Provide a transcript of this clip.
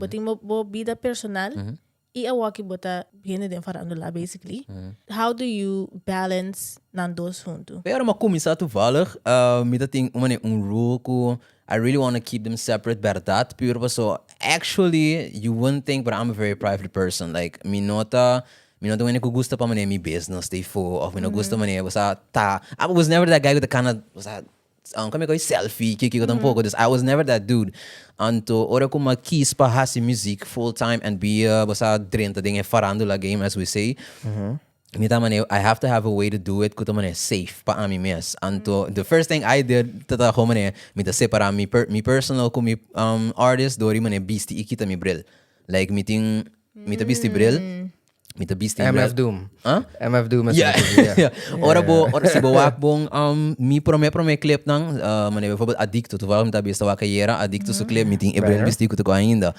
Bo tin bo bida personal i awoki bo ta hende den farandula basically. How do you balance nan dos huntu? Pero m'a cuminsa toevallig, mi ta tin un manera un rule cu I really wanna keep them separate berdad pur paso actually you wouldn't think but I'm a very private person like mi no ta mi no ta un hende cu gusta pa manera mi business ta efo of mi no gusta manera bo sa ta I was never that guy cu ta cana bo sa Aunke mi koe selfie kiko kiko tampoco dus I was never that dude. Anto ora ku mi a kies pa hasi muziek full time and be a bo sa drenta den e farandula game as we say, mi ta manera I have to have a way to do it ku ta manera safe pa ami mes. Anto the first thing I did ta ta gewoon manera mi ta separa mi mi personal ku mi artist dor di manera bisti i kita mi bril. Like mi tin mi ta bisti bril. Mi ta bisti MF Doom. Huh? MF Doom is yeah. Yeah. Ora bo, ora si bo wak bon, mi prome prome clip nan, manera bijvoorbeeld Adicto, toevallig mi ta bista wak ayera, Adicto su clip, mi tin e bril bisti ku ta ku ainda.